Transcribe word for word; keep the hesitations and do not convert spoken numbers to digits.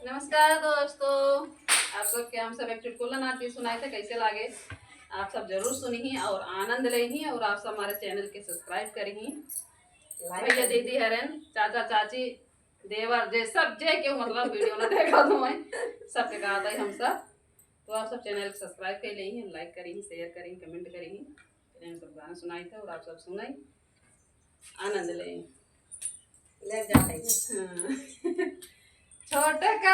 नमस्कार दोस्तों, आप सबके हम सब एक चुटकुला नाती सुनाए थे, कैसे लागे? आप सब जरूर सुनिही और आनंद लेही और आप सब हमारे चैनल के सब्सक्राइब करिही। भैया दीदी हरन, चाचा चाची, देवर, जे सब जे के मतलब वीडियो ना देखा तो मैं सबके कहा था हम सब। तो आप सब चैनल के सब्सक्राइब कर लेही, लाइक करिही, शेयर करिही, कमेंट करिही। हम सब गाना सुनाई थे और आप सब सुनाई, आनंद लेही। ले जा भाई। हाँ। छोटे का